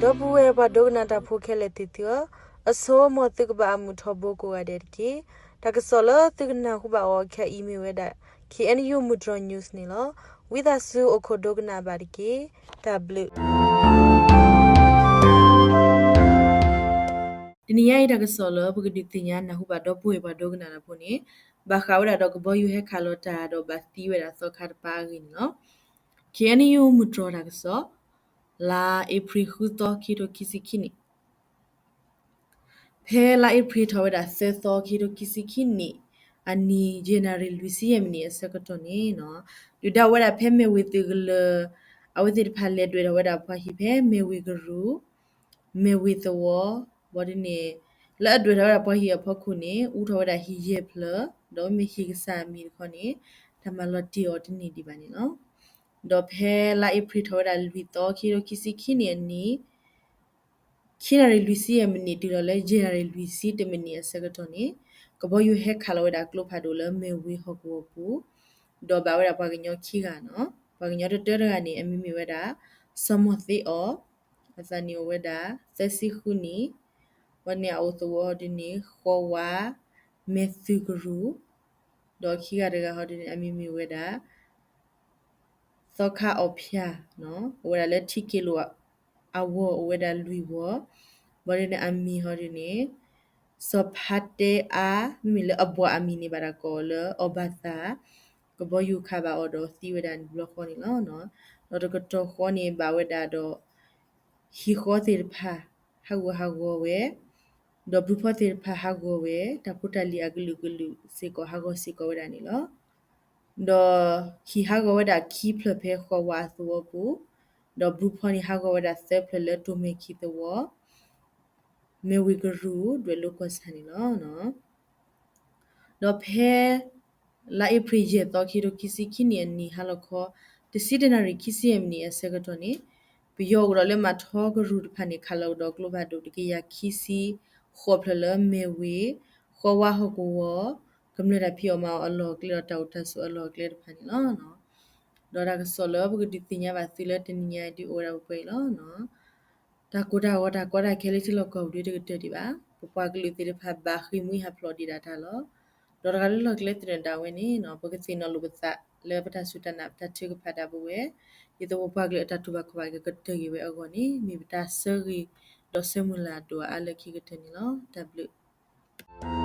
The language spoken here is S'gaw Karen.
ဒီပုၢ်ဝဲၢ်ပှၤဒိကနၣ်တၢ်ဖိခဲလၢာ်သ့ၣ်သုဧၢ, အဆိ မ်သုကဘၣ်အမုာ်ထီဘိကိးဂၤဒဲးတက့ၢ်. တၢ်ကစီၣ်လၢသုကနၢ်ဟူဘၣ်အီၤခဲအံၤမ့ၢ်ဝဲဒၣ် K N U မုၢ်တြီၤ news န့ၣ်လီၤ. ဝံသးစူၤအိၣ်ခိးဒိကနၣ်ဘၣ်တက့ၢ်. တၢ်ဘျုး. တနံၤညါအံၤတၢ်ကစီၣ်လၢပကဒုးသ့ၣ်ညါနၢ်ဟူဘၣ်ဒီပုၢ်ဝဲၢ်ပှၤဒိကနၣ်တၢ်ဖိန့ၣ် ဘၣ်ဃးဝဲဒၣ်ဒီးကဘီယူၤဟဲခးလီၤတၢ်ဒီးဘၣ်သံဝဲဒၣ်သီခါတပၤအဂ့ၢ်န့ၣ်လီၤ. K N U မုၢ်တြီၤတၢ်ကစီၣ် လါအ့ဖြ့ၣ်ဃုသီ ခံကထိခံဆံခံနံၣ် ဖဲလါအ့ဖြ့ၣ်ထီၣ်ဝဲဒၣ်သၢသီ ခံကထိခံဆံခံနံၣ် အနံၤ ယဲၢ်နၣ်ရံၣ်လွံၢ်ဆံယဲၢ်မံးနံးအဆၢကတီၢ်န့ၣ် ဒုၣ်ဒါဝဲဒၣ်ဖဲမဲၢ်ဝ့ၤသုးကလၢၤ အဝဲသ့ၣ်တဖၣ်လဲၤဒွဲၣ်ထီၣ်ဝဲဒၣ်ပှၤဟံၣ်ဖဲမဲၢ်ဝ့ၤကရူၢ် မဲၢ်ဝ့ၤသဝီ ဘၣ်ဒ်န့ၣ် လၢအဒွဲၣ်ထီၣ်ဝဲဒၣ်ပှၤဟံၣ်အဖီခိၣ်န့ၣ် အူထီၣ်ဝဲဒၣ်ဟံၣ်ယဲၢ်ဖျၢၣ် ဒီးမ့ၢ်ဟံၣ်ကစၢ်အမံၤတခီန့ၣ် တၢ်မၤလီၤတံၢ်အီၤတန့ၢ်ဒံးဘၣ်န့ၣ်လီၤ. ဒီးဖဲလါအ့ဖြ့ၣ်ထီၣ်ဝဲဒၣ်လွံၢ်သီ ခံကထိခံဆံခံနံၣ်အနံၤ ခံနၣ်ရံၣ်လွံၢ်ဆံယဲၢ်မံးနံးတုၤလီၤလၢ ယဲၢ်နၣ်ရံၣ်လွံၢ်ဆံတၢမံးနံးအဆၢကတီၢ်န့ၣ် ကဘီယူၤဟဲခးလီၤဝဲဒၣ်ကျိဖးဒိၣ်လၢမဲၢ်ဝ့ၤဟီၣ်ကဝီၤပူၤ ဒီးဘၣ်ဝဲဒၣ်ပှၤကညီခံဂၤန့ၣ်လီၤ. ပှၤကညီတတၢတဂၤန့ၣ် အမံၤမ့ၢ်ဝဲဒၣ် စီၤမီၢ်သ့အီၤ အသးနံၣ်အိၣ်ဝဲဒၣ် သၢဆံဃုနံၣ် ဝဲန့ၣ်အအိၣ်သဝီဒ်န့ၣ် ဃီဝါ မဲၢ်သုးကရူၢ် ဒီးခံဂၤတဂၤဟီဒ်န့ၣ် အမံၤမ့ၢ်ဝဲဒၣ် သီခါအီၣ်ဖၠၣ် အိၣ်ဝဲဒၣ်လၢထံက့ၤလိာ်အဝီၤအိၣ်ဝဲဒၣ်လွံၢ်ဝီၤ ဘၣ်ဒ်န့ၣ်အမံၤဟီဒ်န့ၣ် စီၤဖါတဲအါ မ့မ့ၢ်လၢအဘှီအမံၤန့ၣ်ဘၣ်တၢ်ကိးအီၤလၢအီၣ်ဘၣ်သၣ် ကဘီယူၤခးဘၣ်အီၤဒီးသံဝဲဒၣ်တဘျီဃီန့ၣ်လီၤ. ဒီးတကတီၢ်ဃီန့ၣ်ဘၣ်ဝဲဒၣ်ဒီး ဟံၣ်ဃီသ့ၣ်တဖၣ် ဟးဂူာ်ဟးဂီၤဝဲ ဒီးဘုဖီသ့ၣ်တဖၣ်ဟးဂီၤဝဲ တၢ်ဖိတၢ်လံၤအကလုာ်ကလုာ်စ့ၢ်ကီးဟးဂီၤစ့ၢ်ကီးဝဲဒၣ်န့ၣ်လီၤ. ဒီးဟံၣ်ဟးဂီၤဝဲဒၣ်ခံဖျၢၣ်ဖဲဃီဝါအသဝီပူၤ, ဒီးဘုဖီန့ၣ်ဟးဂီၤဝဲဒၣ်သၢဖျၢၣ်လၢတိၢ်မဲၢ်ခံသဝီ မဲၢ်ဝ့ၤကရူၢ် ဒွဲၣ်လိၤကီၢ်ဆၣ်န့ၣ်လီၤ. ဒီးဖဲ လါအ့ဖြ့ၣ်ယဲၢ်သီ ခံကထိခံဆံခံနံၣ်အနံၤဟါလီၤခီ တဆံတၢနၣ်ရံၣ်ခံဆံယဲၢ်မံးနံးအဆၢကတီၢ်န့ၣ် ပယီၤအိၣ်ဒီးလၢမၤထီကရူၢ်တဖၣ်န့ၣ် ခးလီၤကဒီးကျိဖးဒိၣ်တကယၤခံဆံဃိးဖျၢၣ်လၢမဲၢ်ဝ့ၤ ဃီဝါဟီၣ်ကဝီၤ ကမျၢၢ်တၢ်ဖံးအီၣ်မၤအီၣ်အလီၢ်အကျဲဒီးတၢ်အိၣ်တၢ်ဆိးအလီၢ်အကျဲတဖၣ်န့ၣ်လီၤ. ဒီးတၢ်ကစီၣ်လၢပကဒုးသ့ၣ်ညါဘၣ်သုလၢတနံၤညါအံၤဒုးအိၣ်ဝဲဒၣ်ပှဲၤပှဲၤအံၤလီၤ. တၢ်ကိၢ်တၢ်ဂီၤတၢ်ကီတၢ်ခဲလၢထံလီၢ်ကီၢ်ပူၤဒုးတကတၢၢ်ဒံးဘၣ်. ပပှၤကလုာ်သ့ၣ်တဖၣ်ဘၣ်ဃ့ၢ်မှံဟးဖျိးဒံးဒၣ်တၢ်လီၤ. ဒီးတဂၤလၢလီၢ်ကျဲသနၢၣ်ဒၣ်ဝဲန့ၣ် ပကသ့ၣ်နီၣ်လိာ်ပသးလၢပတၢ်စူၢ်တၢ်နာ်ပတၢ်ထုကဖၣ်ဒၣ်ပဝဲ ဒ်သိးပပှၤကလုာ်အတၢ်တူၢ်ဘၣ်ခီၣ်ဘၣ်ကကတၢၢ်က့ၤဝဲအဂီၢ်န့ၣ် မ့ၢ်ပတၢ်ဆၢဂ့ၤဒီးဆၢမုၢ်လၢ်အဒိၣ်အအါလၢခံကတၢၢ်န့ၣ်လီၤ. တၢ်ဘျုး